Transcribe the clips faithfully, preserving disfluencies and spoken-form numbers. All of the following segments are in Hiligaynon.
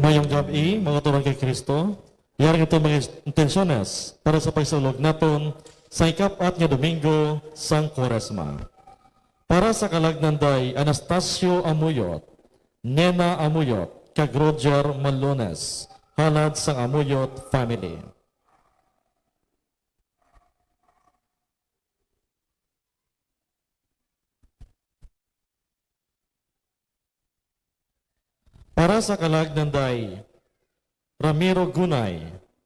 Mayong gab-i, mga turan kay Kristo. Yari nga mga intensyones para sa pagsulog naton sa ikapat nga Domingo sang Kuwaresma. Para sa kalag nanday Anastasio Amuyot, Nena Amuyot, kag Roger Malones, halad sang Amuyot family. Para sa kalag nanday Ramiro Gunay,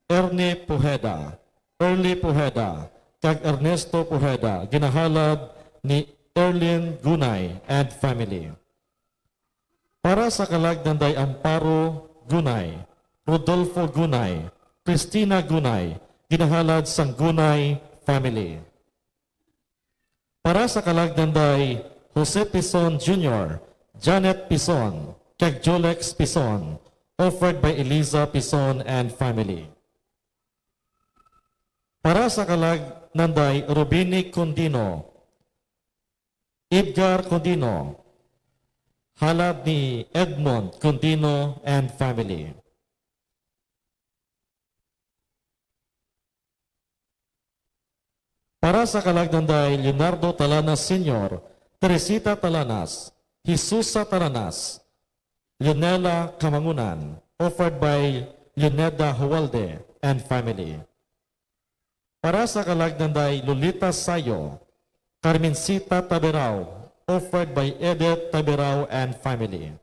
Ernie Pujeda, Early Pujeda, kag Ernesto Pujeda, ginahalad ni Erlin Gunay and family. Para sa kalag nanday Amparo Gunay, Rodolfo Gunay, Cristina Gunay, ginahalad sang Gunay family. Para sa kalag nanday Jose Pison Junior, Janet Pison, kag Jolex Pison, offered by Eliza Pison and family. Para sa kalag nanday Rubini Condino, Edgar Condino, halad ni Edmond Condino and family. Para sa kalag nanday Leonardo Talanas Senior, Teresita Talanas, Jesusa Talanas, Leonela Kamangunan, offered by Leoneda Hualde and family. Para sa kalag nanday Lolita Sayo, Carmencita Taberao, offered by Edith Taberao and family.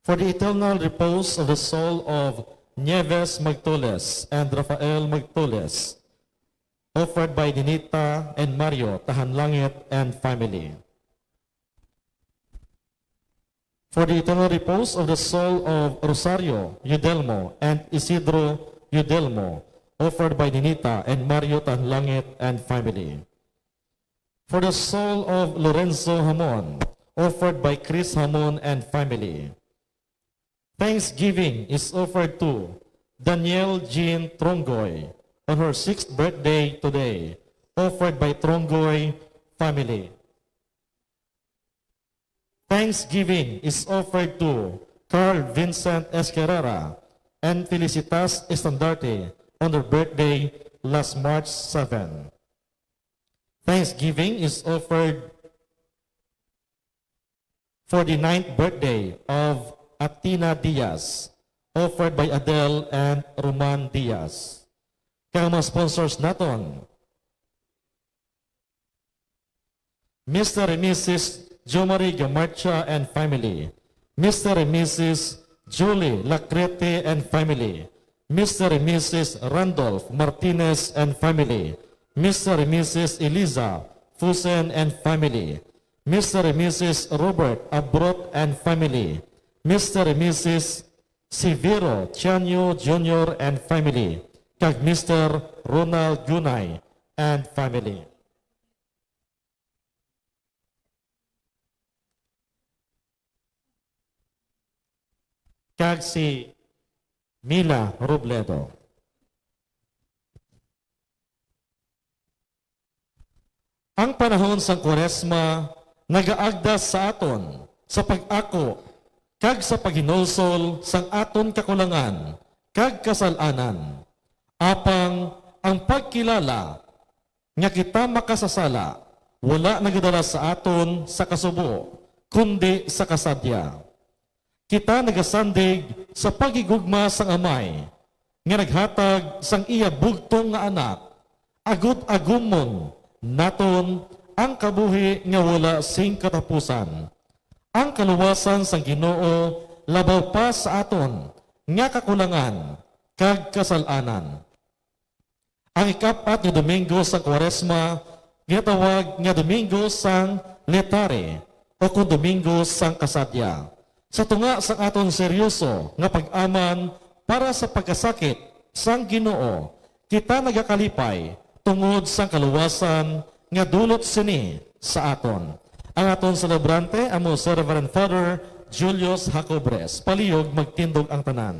For the eternal repose of the soul of Nieves Magtoles and Rafael Magtoles, offered by Ninita and Mario Tahanlangit and family. For the eternal repose of the soul of Rosario Yudelmo and Isidro Yudelmo, offered by Ninita and Mario Tahanlangit and family. For the soul of Lorenzo Hamon, offered by Chris Hamon and family. Thanksgiving is offered to Danielle Jean Trongoy on her sixth birthday today, offered by Trongoy family. Thanksgiving is offered to Carl Vincent Esquerrera and Felicitas Estandarte on their birthday last March seven. Thanksgiving is offered for the ninth birthday of Athena Diaz, offered by Adele and Roman Diaz. Kag mga sponsors naton, Mister and Missus Jomari Gamarcha and family, Mister and Missus Julie Lacrete and family, Mister and Missus Randolph Martinez and family, Mister and Missus Eliza Fusen and family, Mister and Missus Robert Abrot and family, Mister and Missus Severo Tianyo Junior and family, kag Mister Ronald Gunay and family. Kag si Mila Robledo. Ang panahon sang Kuwaresma nagaagda sa aton sa pag-ako kag sa paghinulsol sang aton kakulangan kag kasal-anan. Apang ang pagkilala nga kita makasasala wala nagadala sa aton sa kasubo, kundi sa kasadya. Kita nagasandig sa paghigugma sang Amay nga naghatag sang iya bugtong nga Anak, agod agumon naton ang kabuhi nga wala sing katapusan, ang kaluwasan sang Ginoo labaw pa sa aton nga kakulangan kag kasal-anan. Ang ikap-at nga Domingo sang Kuwaresma ginatawag nga Domingo sang Letare, o kon Domingo sang Kasadya. Sa tunga sang aton seryoso nga pag-aman para sa pagkasakit sang Ginoo, kita nagakalipay tungod sang kaluwasan nga dulot sini sa aton. Ang aton selebrante amo si Reverend Father Julius Jacobres. Palihog magtindog ang tanan.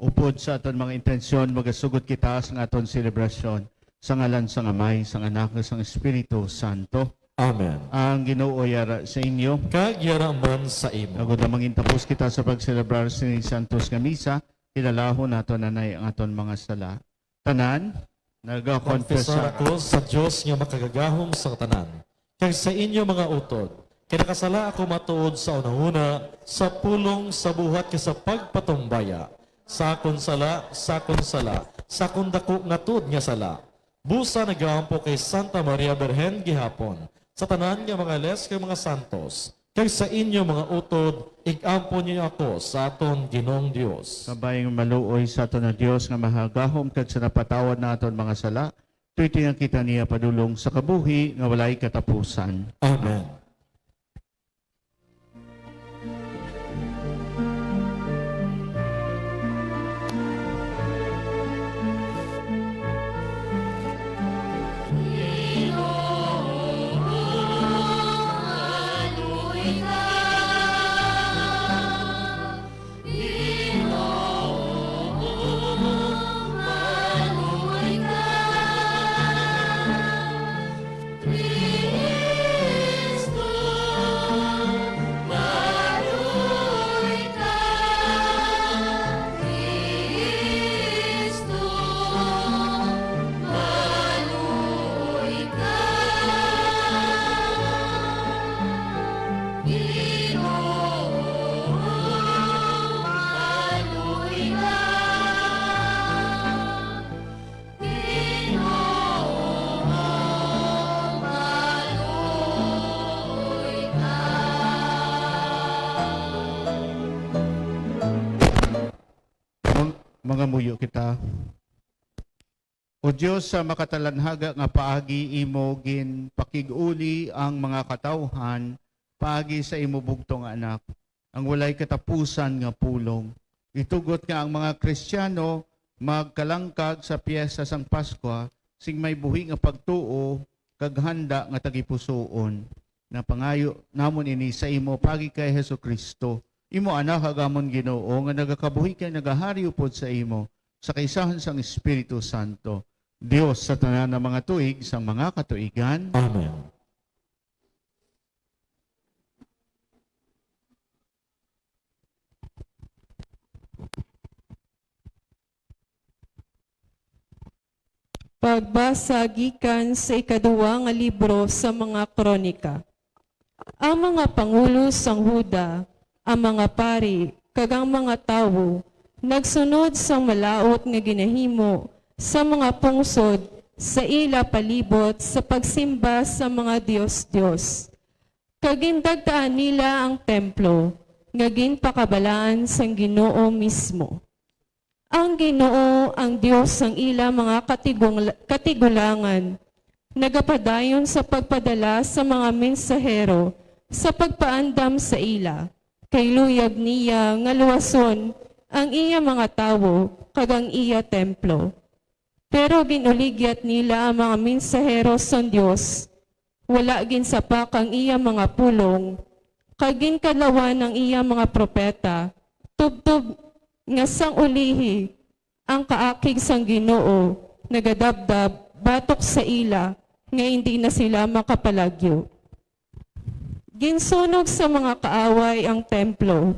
Upod sa aton mga intensyon, magasugot kita sa aton selebrasyon. Sa ngalan sang Amay, sang Anak, ug sang Espiritu Santo. Amen. Ang Ginoo yara sa inyo. Kag yara man sa imo. Agod na mangintapos kita sa pagselebrar sini santos nga misa, kilalahon nato nanay ang aton mga sala. Tanan, nagakonfesar ako sa Dios nga makagagahom sa tanan, kag sa inyo mga utod, kay nakasala ako matuod sa hunahuna, sa pulong, sa buhat, kag sa pagpatumbaya, sa akon sala, sa akon sala, sa akon daku nga tuod nga sala. Busa nagaampo kay Santa Maria Birhen gihapon, sa tanan nga mga anghel kag mga santos, kag sa inyo mga utod, ig-ampo niyo ako sa aton Ginoong Dios. Kabay nga maluoy sa aton nga Dios nga mahagahom kag sa napatawad na aton mga sala, tuig nga kita niya padulong sa kabuhi nga walay katapusan. Amen. Kristo, maluoy ka. Kristo, maluoy ka. Ginoo, maluoy ka. Ginoo, maluoy ka. Mang-, mangamuyo kita. O Dios, sa makatalanhaga nga paagi imo ginpakig-uli ang mga katawhan paagi sa imo bugtong nga Anak, ang walay katapusan nga pulong. Itugot nga ang mga Kristiyano magkalangkag sa piyesta sang Paskwa sing may buhi nga pagtuo kag handa nga tagipusoon. Napangayo namon ini sa imo paagi kay Jesu-Cristo, imo Anak kag amon Ginoo, nga nagakabuhi kag nagahari upod sa imo sa kaisahan sang Espiritu Santo, Dios sa tanan nga mga tuig sang mga katuigan. Amen. Pagbasa gikan sa ikaduha nga libro sa mga Kronika. Ang mga pangulo sang Juda, ang mga pari, kag ang mga tawo nagsunod sang malaut nga ginahimo sa mga pungsod sa ila palibot sa pagsimba sa mga dios-dios, kag gindagtaan nila ang templo nga ginpakabalaan sang Ginoo mismo. Ang Ginoo, ang Dios sang ila mga katigungla-, katigulangan, nagapadayon sa pagpadala sa mga mensahero sa pagpaandam sa ila, kay luyag niya nga luwason ang iya mga tawo kag ang iya templo. Pero gin-uligyat nila ang mga mensahero sang Dios, wala ginsapak ang iya mga pulong, kag ginkalawan ang iya mga propeta, tubtob nga sang ulihi ang kaakig sang Ginoo nagadabdab batok sa ila, nga indi na sila makapalagyo. Ginsunog sa mga kaaway ang templo,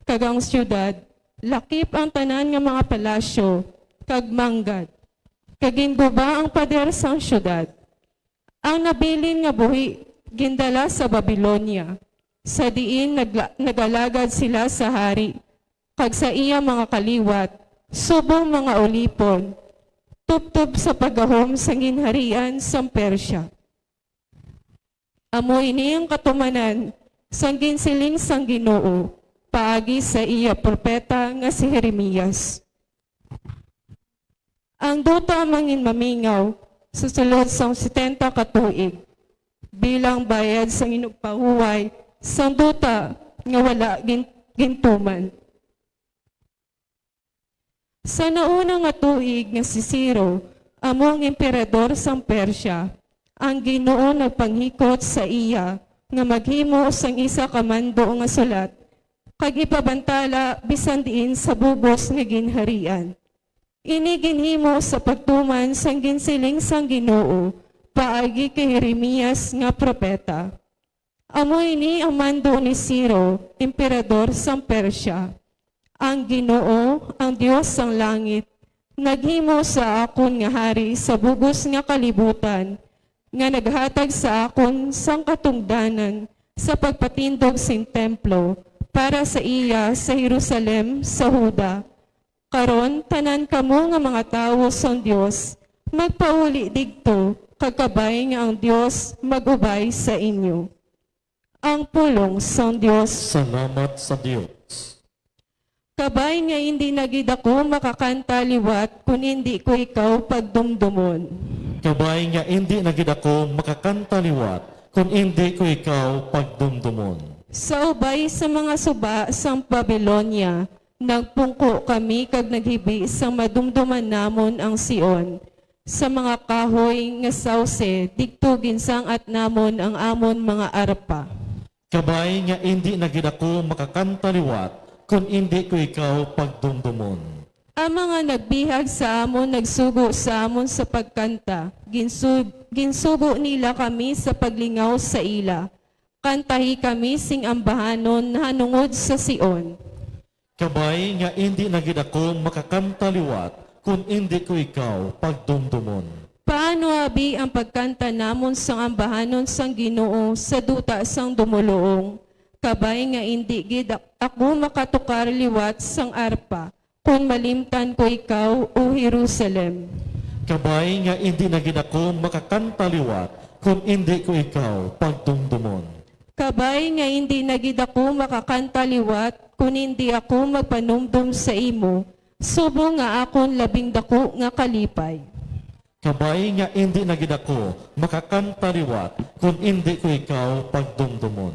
kag ang siyudad, lakip ang tanan nga mga palasyo kag manggad, kag ginguba ang pader sang siyudad. Ang nabilin nga buhi gindala sa Babilonia, sa diin nagla-, nagalagad sila sa hari kag sa iya mga kaliwat subong mga ulipon, tubtob sa paggahom sang ginharian sang Persia. Amo ini ang katumanan sang ginsiling sang Ginoo paagi sa iya propeta nga si Jeremias. Ang duta manginmamingaw sa sulod sang setenta ka tuig, bilang bayad sang inugpahuway sang duta nga wala gin-, gintuman. Sa nauna nga tuig nga si Ciro amo ang emperador sang Persia, ang Ginoo nagpanghikot sa iya nga maghimo sang isa ka mando nga sulat kag ipabantala bisan diin sa bug-os nga ginharian. Ini ginhimo sa pagtuman sang ginsiling sang Ginoo paagi kay Jeremias nga propeta. Amo ini ang mando ni Ciro, emperador sang Persia. Ang Ginoo, ang Dios sang langit, naghimo sa akon nga hari sa bug-os nga kalibutan, nga naghatag sa akon sang katungdanan sa pagpatindog sing templo para sa iya sa Jerusalem, sa Juda. Karon, tanan kamo nga mga tawo sang Dios, magpauli didto, kag kabay nga ang Dios mag-ubay sa inyo. Ang pulong sang Dios. Salamat sa Dios. Kabay nga indi na gid ako makakanta liwat kun indi ko ikaw pagdumdomon. Kabay nga indi na gid ako makakanta liwat kun indi ko ikaw pagdumdomon. Sa ubay sa mga suba sang Babilonia, nagpungko kami kag naghibi sang madumdoman namon ang Sion. Sa mga kahoy nga sawse, didto ginsang-at namon ang amon mga arpa. Kabay nga indi na gid ako makakanta liwat kun indi ko ikaw pagdumdomon. Ang mga nagbihag sa amon nagsugo sa amon sa pagkanta. Ginsug-, ginsugo nila kami sa paglingaw sa ila. Kantahi kami sing ambahanon nahanungod sa Sion. Kabay nga indi na gid ako makakanta liwat kun indi ko ikaw pagdumdomon. Paano abi ang pagkanta namon sang ambahanon sang Ginoo sa duta sang dumoluong? Kabay nga indi gid ak-, ako makatukar liwat sang arpa, kon malimtan ko ikaw, O Jerusalem. Kabay nga indi na gid ako makakanta liwat kon indi ko ikaw pagdumdomon. Kabay nga indi na gid ako makakanta liwat kon indi ako magpanumdom sa imo, subong nga akon labing daku nga kalipay. Kabay nga indi na gid ako makakanta liwat kon indi ko ikaw pagdumdomon.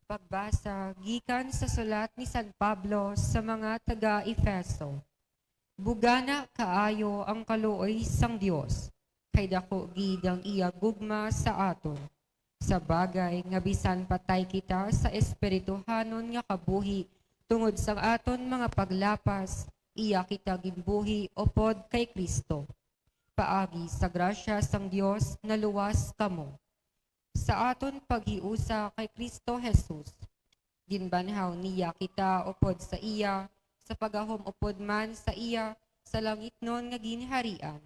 Pagbasa gikan sa sulat ni San Pablo sa mga taga-Efeso. Bugana kaayo ang kaluoy sang Dios, kay daku gid ang iya gugma sa aton. Sa bagay nga bisan patay kita sa espirituhanon nga kabuhi tungod sang aton mga paglapas, iya kita ginbuhi upod kay Cristo. Paagi sa grasya sang Dios naluwas kamo. Sa aton paghiusa kay Cristo Jesus, ginbanhaw niya kita upod sa iya, sa pagahom upod man sa iya sa langitnon nga ginharian.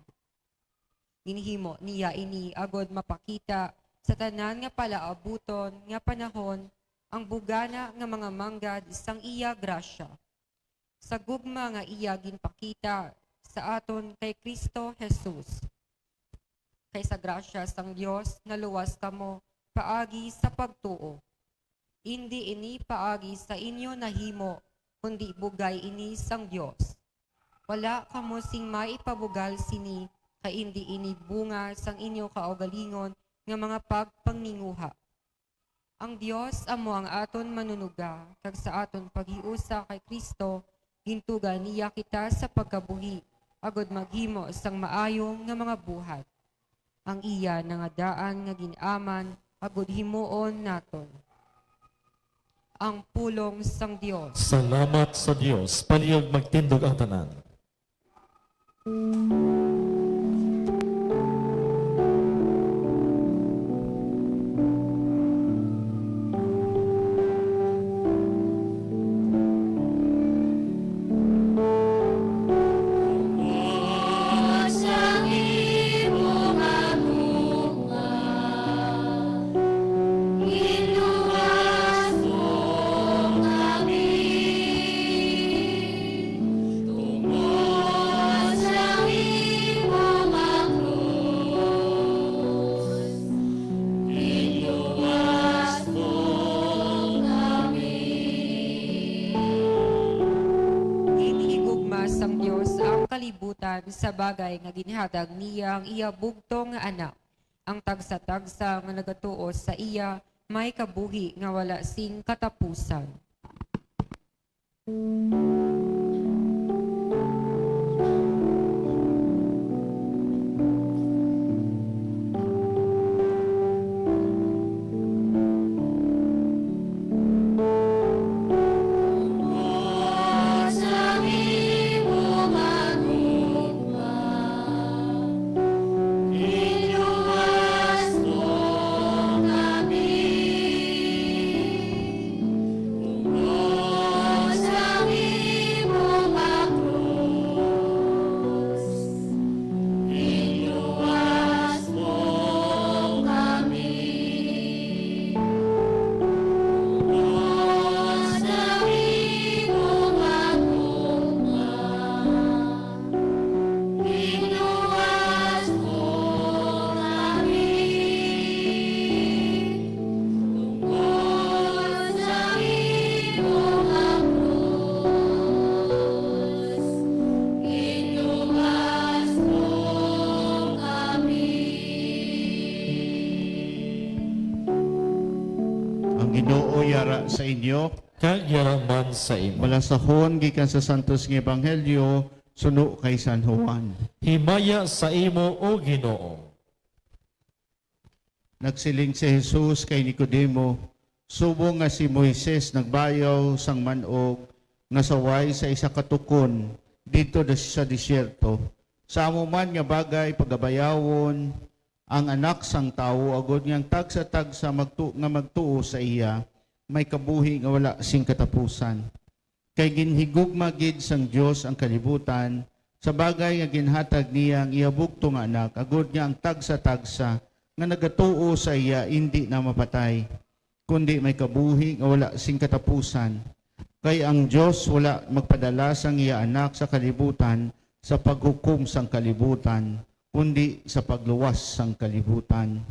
Ginhimo niya ini agod mapakita sa tanan nga palaabuton nga panahon ang bugana nga mga manggad sang iya grasya, sa gugma nga iya ginpakita sa aton kay Cristo Jesus. Kay sa grasya sang Dios naluwas kamo paagi sa pagtuo. Indi ini paagi sa inyo nahimo, kundi bugay ini sang Dios. Wala kamo sing maipabugal sini, kay indi ini bunga sang inyo kaugalingon nga mga pagpanginguha. Ang Dios amo ang aton Manunuga, kag sa aton paghiusa kay Cristo, gintuga niya kita sa pagkabuhi, agod maghimo sang maayo nga mga buhat. Ang iya nangadaan nga gin-aman, agud himuon naton. Ang pulong sang Dios. Salamat sa Dios. Palihog magtindog ang tanan. Ginhigugma sang Dios ang kalibutan sa bagay nga ginhatag niya ang iya bugtong nga Anak. Ang tagsa-tagsa nga nagatuo sa iya may kabuhi nga wala sing katapusan. Ginoo yara sa inyo. Kag yara man sa imo. Balasahon gikan sa Santos nga Ebanghelyo suno kay San Juan. Himaya sa imo, O Ginoo. Nagsiling si Jesus kay Nicodemo, "Subong nga si Moises nagbayaw sang man-og nga saway sa isa ka tukon didto des-, sa desierto, sa amo man nga bagay pagabayawon ang Anak sang Tawo, agod nga ang tagsa-tagsa magtu-, nga magtuo sa iya may kabuhi nga wala sing katapusan. Kay ginhigugma gid sang Dios ang kalibutan, sa bagay nga ginhatag niya ang iya bugtong nga Anak, agod nga ang tagsa-tagsa nga nagatuo sa iya indi na mapatay, kundi may kabuhi nga wala sing katapusan. Kay ang Dios wala magpadala sang iya Anak sa kalibutan sa paghukom sang kalibutan, kundi sa pagluwas sang kalibutan.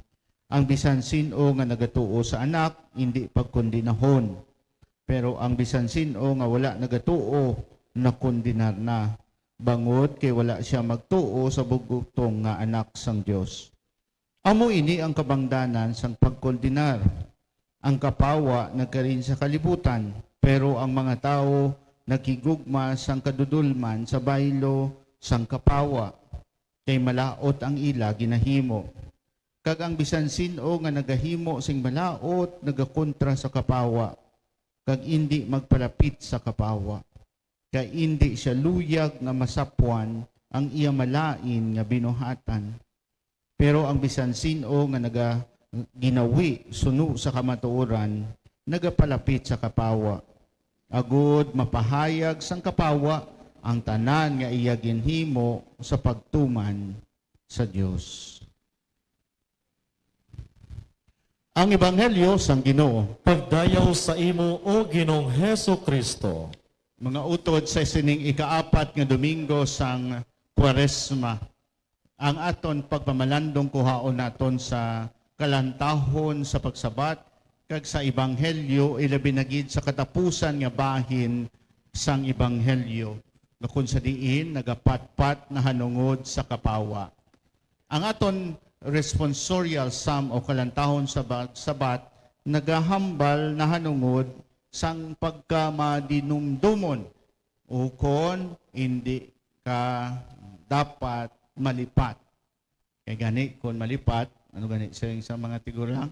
Ang bisan sin-o nga nagatuo sa Anak indi pagkondinahon, pero ang bisan sin-o nga wala nagatuo nakondenar na, bangod kay wala sia magtuo sa bugtong nga Anak sang Dios. Amo ini ang kabangdanan sang pagkondenar. Ang kapawa nagkari sa kalibutan, pero ang mga tawo naghigugma sang kadudolman sa baylo sang kapawa, kay malaut ang ila ginahimo. Kag ang bisan sin-o nga nagahimo sing malaut nagakontra sa kapawa, kag indi magpalapit sa kapawa, kay indi sia luyag nga masapwan ang iya malain nga binuhatan. Pero ang bisan sin-o nga nagaginawi suno sa kamatuoran nagapalapit sa kapawa, agod mapahayag sang kapawa ang tanan nga iya ginhimo sa pagtuman sa Dios." Ang Ebanghelyo sang Ginoo. Pagdayaw sa imo, O Ginoong Jesu-Cristo. Mga utod, sa sining ikaapat nga Domingo sang Kuwaresma, ang aton pagpamalandong kuhaon naton sa kalantahon sa pagsabat kag sa Ebanghelyo, ilabi na gid sa katapusan nga bahin sang Ebanghelyo, nga kon sa diin nagapatpat nahanungod sa kapawa. Ang aton responsorial psalm o kalantahon sa ba-, sabat nagahambal nahanungod sang pagkamadinumdomon, ukon indi ka dapat malipat. Kay gani, kon malipat, ano gani siling sa mga tigulang?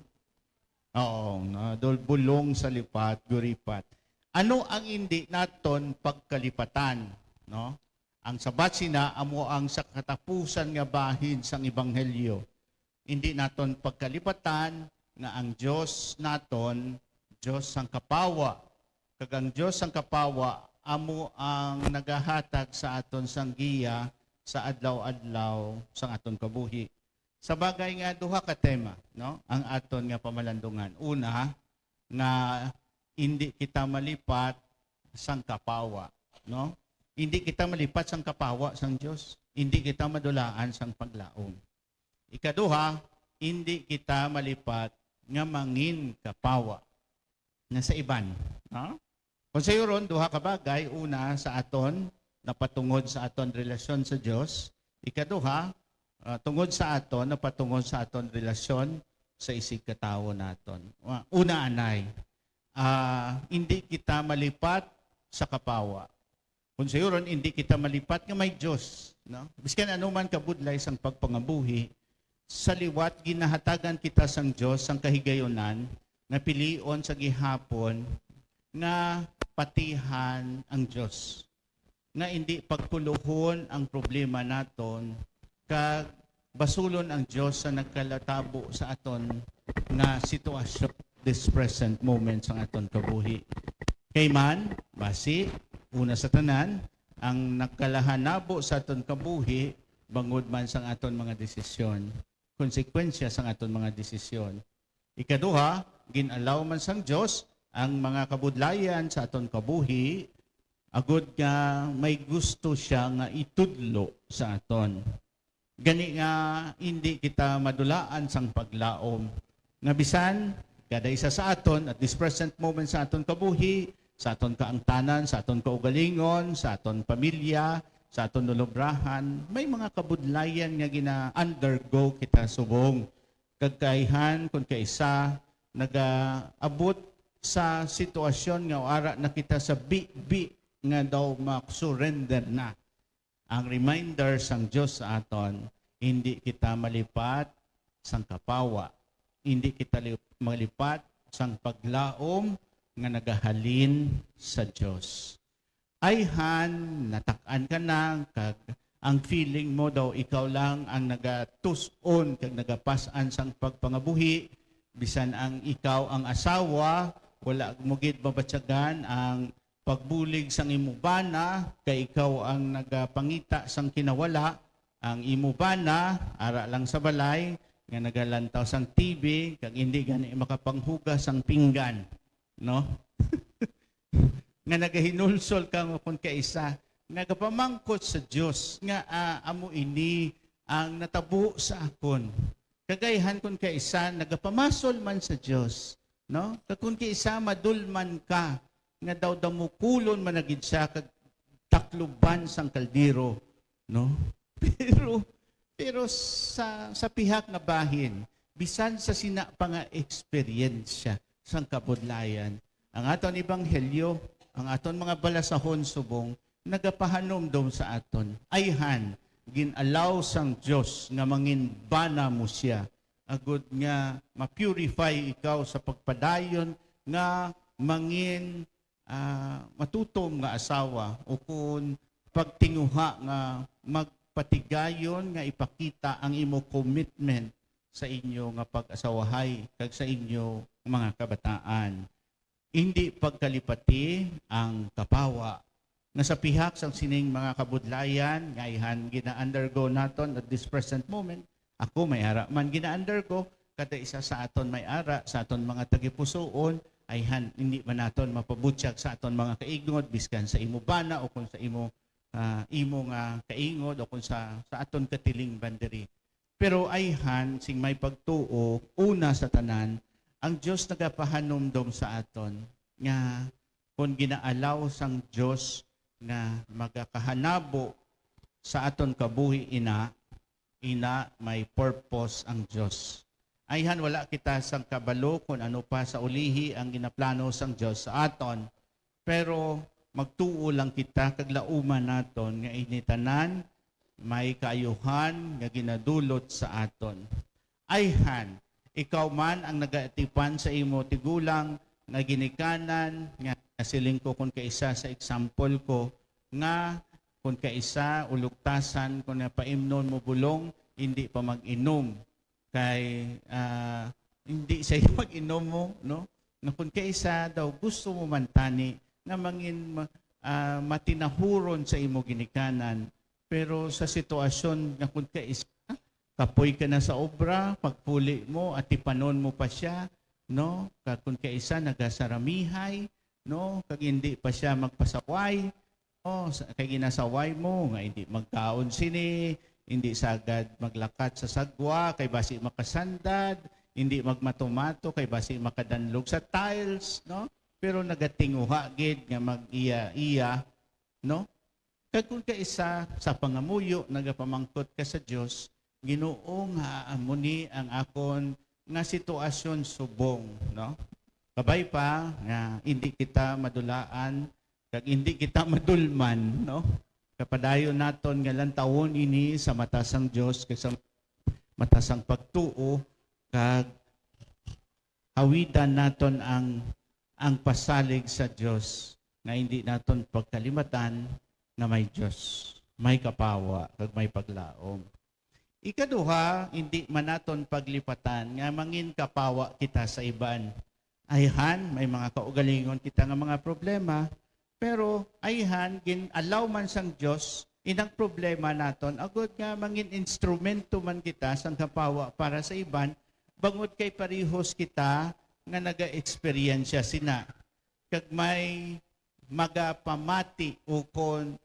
Oo, nadulbulong sa lipat, guripat. Ano ang indi naton pagkalipatan, no? Ang sabat sina amo ang sa katapusan nga bahin sang ebanghelyo. Indi naton pagkalipatan nga ang Dios naton, Dios sang kapawa, kag ang Dios sang kapawa amo ang nagahatag sa aton sang giya sa adlaw-adlaw sang aton kabuhi. Sa bagay nga duha ka tema, no, ang aton nga pamalandungan. Una, nga indi kita malipat sang kapawa, no? Indi kita malipat sang kapawa sang Dios. Indi kita madulaan sang paglaom. Ikaduha, indi kita malipat nga mangin kapawa nga sa iban, no? Kung sayuron, duha ka bagay. Una, sa aton, napatungod sa aton relasyon sa Dios. Ikaduha, ah, tungod sa aton, napatungod sa aton relasyon sa isigkatawo naton. Wa-, una anay, ah, indi kita malipat sa kapawa. Kung sayuron, indi kita malipat nga may Dios, no? Biskan ano man kabudlay sang pagpangabuhi, sa liwat ginahatagan kita sang Dios sang kahigayunan nga pilion sa gihapon nga patihan ang Dios, nga indi pagkulohon ang problema naton, kag basulon ang Dios sa nagkalatabo sa aton nga sitwasyon, this present moment sang aton kabuhi. Kay man, basi, una sa tanan, ang nagkalahanabo sa aton kabuhi bangod man sang aton mga desisyon, konsekwensya sang aton mga desisyon. Ikaduha, gin-allow man sang Dios ang mga kabudlayan sa aton kabuhi, agod nga may gusto sia nga itudlo sa aton. Gani nga indi kita madulaan sang paglaom, nga bisan kada isa sa aton at this present moment sa aton kabuhi, sa aton kaangtanan, sa aton kaugalingon, sa aton pamilya, sa aton lulubrahan, may mga kabudlayan nga gina-undergo kita subong. Kag kaihan, kon kaisa, nagaabot sa sitwasyon nga ara na kita sa bi-bi nga daw ma-surrender na. Ang reminder sang Dios sa aton, hindi kita malipat sang kapawa, hindi kita li-, malipat sang paglaom nga nagahalin sa Dios. Ayhan, natak-an ka na, kag ang feeling mo daw ikaw lang ang nagatus-on kag nagapas-an sang pagpangabuhi, bisan ang ikaw ang asawa, wala mo gid mabatyagan ang pagbulig sang imo bana, kay ikaw ang nagapangita sang kinawala, ang imo bana ara lang sa balay nga nagalantaw sang T V kag hindi gani makapanghugas sang pinggan, no? Nga nagahinulsol ka nga kun kaisa, nagapamangkot sa Dios nga, ah, amo ini ang natabo sa akon. Kag ayhan kun kaisa nagapamasol man sa Dios, no? Kag kun kaisa madulman ka nga daw damukulon man na gid siya kag takluban sang kaldero, no? Pero, pero sa, sa pihak nga bahin, bisan sa sina pa nga eksperyensya sang kabudlayan, ang aton ebanghelyo, ang aton mga balasahon subong, nagapahanumdom sa aton. Ayhan, gin-allow sang Dios nga mangin bana mo siya, agud nga ma-purify ikaw sa pagpadayon nga mangin, ah, matutom nga asawa, ukon pagtinguha nga magpatigayon nga ipakita ang imo commitment sa inyo nga pag-asawahay kag sa inyo mga kabataan. Indi pagkalipati ang kapawa nga sa pihak sang sining mga kabudlayan nga ayhan gina-undergo naton at this present moment. Ako may ara man gina-undergo, kada isa sa aton may ara, sa aton mga tagipusoon, ayhan, hindi man naton mapabutyag sa aton mga kaingod, biskan sa imo bana o kung sa imo, ah, imo nga kaingod o kung sa, sa aton katilingban diri. Pero ayhan, sing may pagtuo, una sa tanan, ang Dios nagapahanumdom sa aton nga kon ginaalaw sang Dios nga magakahanabo sa aton kabuhi ina, ina may purpose ang Dios. Ayhan, wala kita sang kabalo kon ano pa sa ulihi ang ginaplano sang Dios sa aton, pero magtuo lang kita kag lauman naton nga ini tanan may kaayuhan nga ginadulot sa aton. Ayhan, ikaw man ang nagaatipan sa imo tigulang nga ginikanan, nga nasiling ko kon kaisa sa example ko, nga kon kaisa ulugtasan, kon napaimnon mo bulong, hindi pa mag-inom. Kay, ah, hindi siya mag-inom mo, no? Nga kon kaisa daw gusto mo man tani nga mangin ma-, ah, matinahuron sa imo ginikanan, pero sa sitwasyon nga kon kaisa, kapoy ka na sa obra, pagpuli mo, atipanon mo pa siya, no? Kag kon kaisa nagasaramihay, no? Kag hindi pa siya magpasaway, no? Sa, kay ginasaway mo nga hindi magkaon sini, hindi sagad maglakat sa sagwa kay basi makasandad, hindi magmatumato kay basi makadanlog sa tiles, no? Pero nagatinguha gid nga mag-iya-iya, no? Kag kon kaisa sa pangamuyo nagapamangkot ka sa Dios, Ginoo, nga amo ni ang akon nga sitwasyon subong, no? Kabay pa nga hindi kita madulaan kag hindi kita madulman, no? Kapadayon naton nga lantawon ini sa mata sang Dios kag sa mata sang pagtuo, kag hawidan naton ang, ang pasalig sa Dios nga hindi naton pagkalimatan nga may Dios, may kapawa, kag may paglaom. Ikaduha, hindi man naton paglipatan nga mangin kapawa kita sa iban. Ayhan, may mga kaugalingon kita nga mga problema, pero ayhan, gin-allow man sang Dios inang problema naton, agod nga mangin instrumento man kita sang kapawa para sa iban, bangod kay parehos kita nga naga-eksperyensya sina. Kag may magapamati ukon